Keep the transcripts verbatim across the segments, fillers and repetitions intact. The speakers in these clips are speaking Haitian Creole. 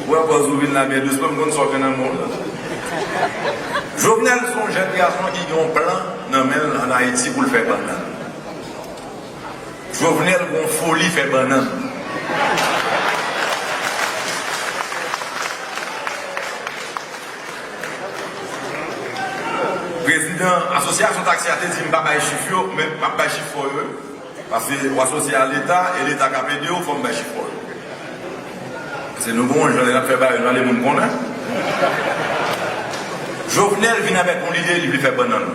Ou wè kòz ou vin la byen dousman, m konn sa w gen nan men w la. Jovenel se yon jèn gason ki gen yon plan nan men l ann Ayiti pou l fè bannann. Jovenel gen yon foli fè bannann. Prezidan asosyasyon taksi a te di m pa bay chif yo, men m ap bay chif fò yo. Paske w asosye a Leta, e Leta k ap ede w, fò m bay chif fò yo. Paske nou gen yon jan lè n ap fè bagay, nou ale moun konnen. Jovenel vin avèk yon lide, li vle fè bannann.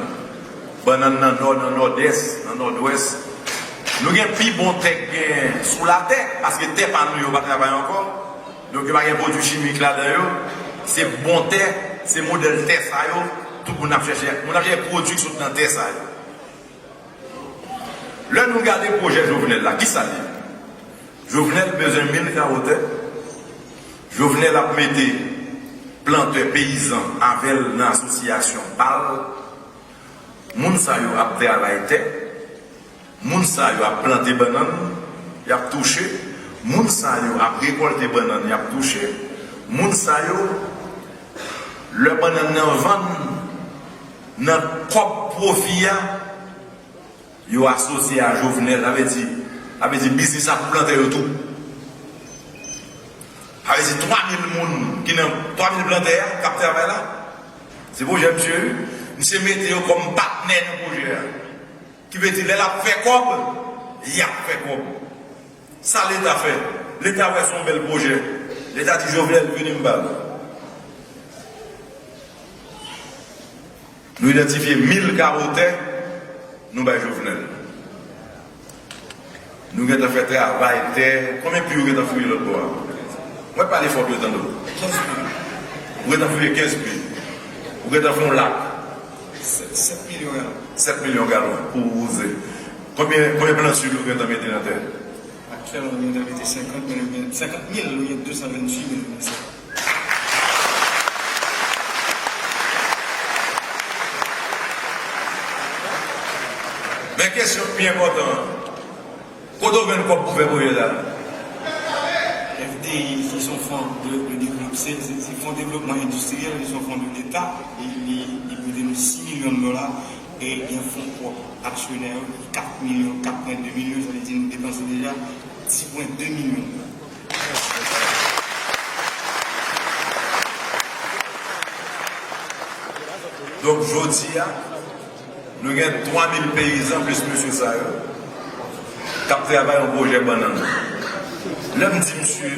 Bannann nan Nò, nan Nòdès, nan Nòdwès. Nou gen pi bon tè k gen sou latè, paske tè pa nou yo pa travay ankò. Donk, yo pa gen pwodui chimik ladan yo. Se bon tè, se modèl tè sa yo, tout moun ap chèche. Moun ap chèche pwodui k sot nan tè sa yo. Lè nou gade pwojè Jovenel la, ki sa l ye? Jovenel bezwen mil kawo tè. Jovenel ap mete plantè peyizan avè l nan asosyasyon pa l. Moun sa yo ap travay tè. Moun sa yo ap plante bannann, y ap touche. Moun sa yo ap rekòlte bannann, y ap touche. Moun sa yo, lè bannann nan vann, nan kòb pwofi a, yo asosye a Jovenel, sa vle di, sa vle di biznis ap plantè yo tou. Sa vle di twa mil moun ki nan, twa mil plantè a k ap travay la, se pwojè misye wi. Misye mete yo kòm patnè nan pwojè a. Ki vle di lè l ap fè kòb, y ap fè kòb. Sa Leta fè? Leta wè se yon bèl pwojè. Leta di Jovenel vini m ba l. Nou idantifye mil kawo tè, nou bay Jovenel. Nou gentan fè travay tè. Konbyen pi ou gentan fouye lòt bò a? Mwen pale fò pou yo tande w. Kenz pi. Ou gentan fouye kenz pi. Ou gentan fè yon lak. Sèt milyon galon. Sèt milyon galon pou wouze. Konbyen, konbyen plan sid ou gentan mete nan tè? Aktyèlman, nou gentan mete senkant mil, senkant mil, nou gen de san venntuit mil pou nou fè. Men kesyon ki pi enpòtan an, kote w jwenn kòb pou fè pwojè sa a? F D I, ki se yon fon de, de devlop-, se, se, se fon devlopman endistriyèl, se yon fon de Leta, e li, li prete nou sis milyon dola, e gen fon pwòp aksyonè yo, kat milyon, kat pwen de milyon, sa vle di nou depanse deja dis pwen de milyon dola. Donk, jodi a, nou gen twa mil peyizan plis mesye sa yo k ap travay yon pwojè bannann. Lè m di misye,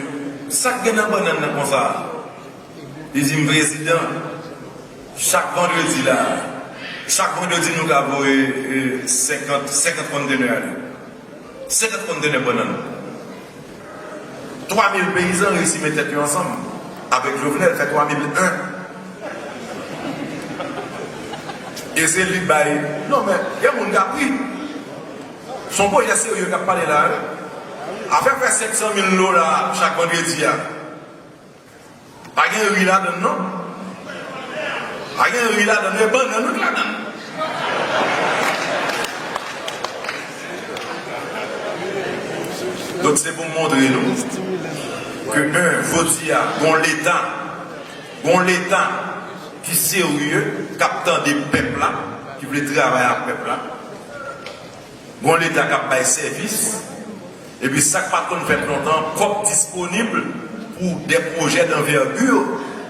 sa k gen nan bannann nan konsa? Li di m, prezidan, chak vandredi la, chak vandredi nou ka voye, eh, senkant, senkant konntenè ale. Senkant konntenè bannann. Twa mil peyizan reyisi met tèt yo ansanm avèk Jovenel, fè twa mil en. E se li k bay. Non, men, gen moun k ap ri. Se yon pwojè serye k ap pale la, wi. Afè fè senk san mil dola chak vandredi a. Pa gen ri ladann, non. Pa gen ri ladann, e bannann wi k ladann. Donk, se pou montre nou ke, en, jodi a, gon Leta, gon Leta ki serye, k ap tande pèp la, ki vle travay ak pèp la. Gon Leta k ap bay sèvis, epi sa k pa t konn fèt lontan, kòb disponib pou de pwojè danvègi.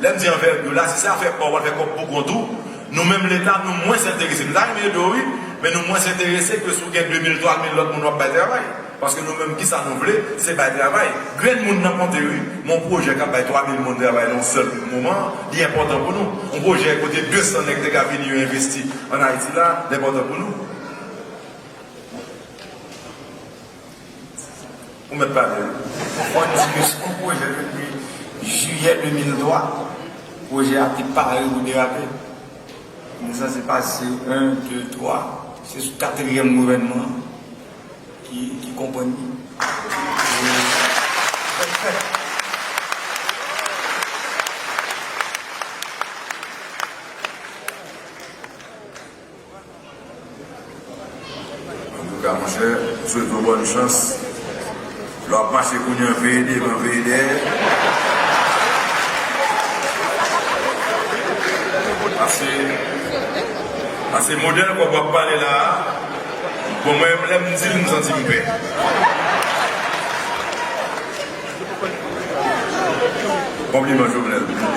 Lè m di anvègi la, si se afè pa w, w al fè kòb pou kont ou, nou menm Leta, nou mwens enterese. Nou ta renmen ede w, wi, men nou mwens enterese ke si w gen de mil, twa mil lòt moun w ap bay travay. Paske nou menm, kisa nou vle, se bay travay. Grenn moun nan konte, wi, men yon pwojè k ap bay twa mil moun travay nan yon sèl moman, li enpòtan pou nou. Yon pwojè kote de san nèg te ka vini yo envesti ann Ayiti la, li enpòtan pou nou. Ou mèt pale, wi. Fò n di ke se yon pwojè depi jiyè de mil twa, pwojè a te pare pou derape. Nou sanse pase en, de, twa, se sou katriyèm gouvènman ki, ki konprann li. E, fèt, fèt. Antouka, monchè, m swete w bòn chans. L ap mache kounye an, veye devan, veye dèyè. Pase, pase modèl kòb w ap pale la a, bon, mwen menm, lè m di l, m santi m pè. Konpliman, Jovenel.